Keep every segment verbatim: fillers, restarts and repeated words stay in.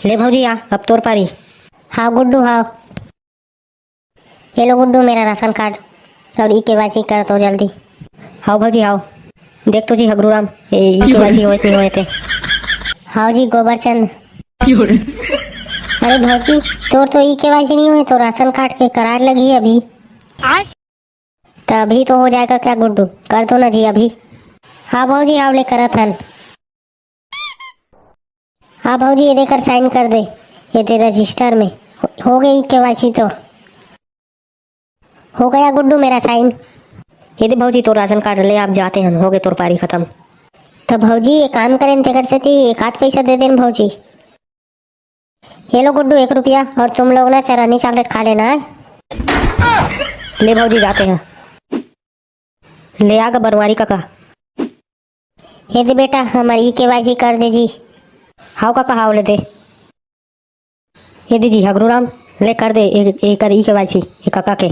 ले भौजी आ, अब तोर पारी। हाव गुड्डू, हाव। ये लो गुड्डू, मेरा राशन कार्ड और ई केवाईसी कर दो जल्दी। हाव भौजी, हाव। देख तो जी हगरू राम, ये ई केवाईसी होए कि नहीं होए ते। हाव जी गोबर चंद। अरे भौजी, तोर तो ई केवाईसी नहीं होए, तो राशन कार्ड के करार लगी अभी। तभी तो हो जाएगा क्या गुड्डू? कर दो ना जी अभी। हाँ भौजी, हाव ले करत हन। हाँ भौजी, ये देकर साइन कर दे, ये दे रजिस्टर में। हो, हो गई केवाईसी तो। हो गया गुड्डू मेरा साइन। ये दे भौजी, तोर राशन कार्ड ले, आप जाते हैं, हो गए तोर पारी खत्म। तो भौजी, ये काम करें, तेकर सेती एक आध पैसा दे देन भौजी। ये लो गुड्डू, एक रुपया, और तुम लोग ना चरानी चॉकलेट खा लेना है। ले भौजी, जाते हैं। ले आ गा बनवारी काका। ये दे बेटा, हमार ई केवाईसी कर दे जी। हाव काका, हाव ले दे। ये दे जी हगरू राम, ले कर दे ए-, एकर ई केवाईसी, ए काका के।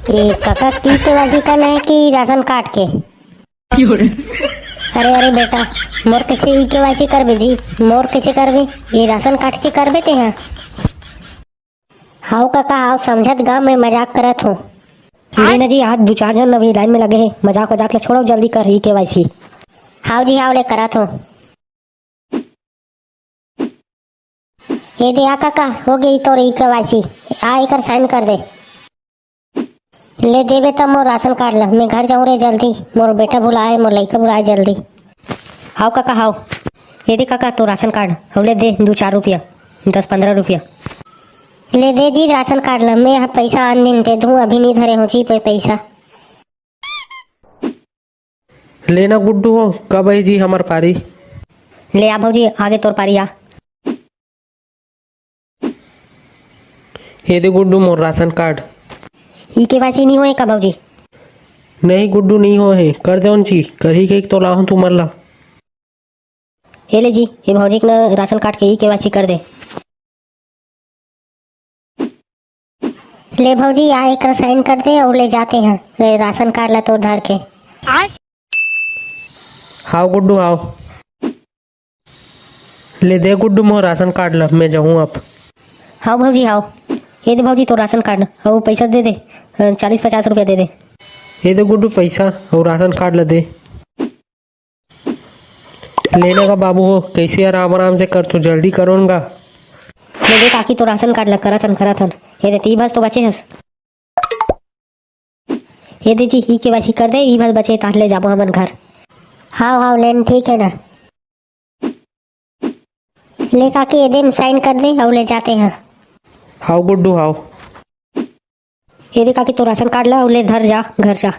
ए काका, ई केवाईसी करना है कि राशन कार्ड के? अरे, अरे बेटा, मोर कैसे ई केवाईसी करबे जी? मोर कैसे करबे? ये राशन कार्ड के करबे ते हाँ? हाव काका, हाव समझत गा, मैं मजाक करत हूँ। ले ना जी, आज दू चार झन अभी लाइन में लगे हे, मजाक वजाक ले छोड़ो, जल्दी कर ई केवाईसी। हाव जी, हाव ले करत हूँ। ये दे आ काका, हो गई तोर ई केवाईसी। आ एकर साइन कर दे। ले देबे तब मोर राशन कार्ड ला, मैं घर जाऊँ रे जल्दी, मोर बेटा बुलाए, मोर लइका बुलाए जल्दी। हाव काका, हाव। ये दे काका, तो राशन कार्ड, हव ले दे दू चार रुपया, दस पन्द्रह रुपया। ले दे जी राशन कार्ड ला, मैं ह पैसा आन दिन दे दूँ, अभी नहीं धरे हो जी मैं पैसा। लेना गुड्डू हो, कब आई जी हमार पारी? ले आ भौजी, आगे तोर पारी आ। ये दे गुड्डू मोर राशन कार्ड। ई केवाईसी नहीं होए का भौजी? नहीं गुड्डू, नहीं होए हे, कर देवन जी, करही के तो लाहूं तुमन ला। ये ले जी, ये भौजी के ना राशन कार्ड के ई केवाईसी कर दे। ले भौजी, आ एकर साइन कर दे और ले जाते हैं रे राशन कार्ड ला तोर धर के। हाव गुड्डू, हाव। ले दे गुड्डू मोर राशन कार्ड ला, मैं जाहूँ अब। हाव भौजी, हाव। ये दे भौजी तोर राशन कार्ड, अउ पैसा दे दे, अ, चालीस पचास रुपया दे दे। ये दे गुड्डू पैसा अउ राशन कार्ड ला दे। लेना का बाबू हो, कैसे आराम आराम से कर, तू जल्दी करो न गा। ले दे काकी, तो राशन कार्ड ला करत हन, करत हन। ये दे, ती बस तो बचे हस। ये दे जी, ई केवाईसी कर दे, ई बस बचे, तार ले जाबो हमन घर। हाव, हाव, लेन ठीक है ना। ले काकी, ये दे में साइन कर दे, अउ ले जाते हैं। हाव गुड्डू, हाव। ये दे काकी, तो राशन कार्ड ला, अउ ले धर जा, घर जा।